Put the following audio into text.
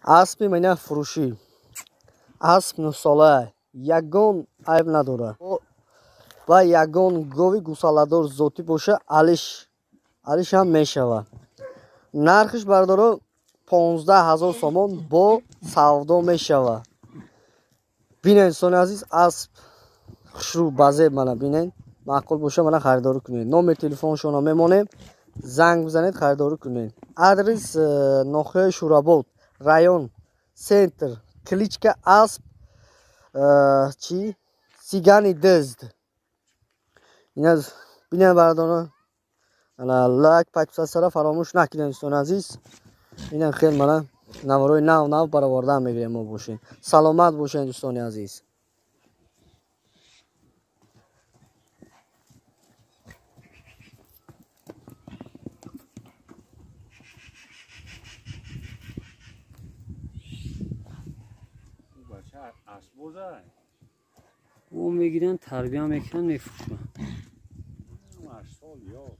Аспи мана фурӯшӣ. Асп 9 сола, ягон айб надорад ва ягон гови гусаладор зотӣ боша, алиш алишам мешавад. Нархиш, бародаро, 15 000 сомон, бо савдо мешавад. Бинед, дӯстони азиз, асп хушрӯ, базеб. Мана бинед, маъқул боша, мана харидорӣ кунед. Номер телефоншонро мемонем, занг бизанед, харидорӣ кунед. Адрес ноҳияи Шӯрабод, район центр, кличка асп чи Сигани Дизд. Бинед, бародаро, лайк, подписаться ра фаромӯш накунед, дӯстони азиз. Инам хел мана наворои нав нав баровардан мегирем мо. Бошед саломат, бошед, дӯстони азиз. Ӯ мегиранд, тарбия мекунанд, мефурӯшанд. 8 сол ёш.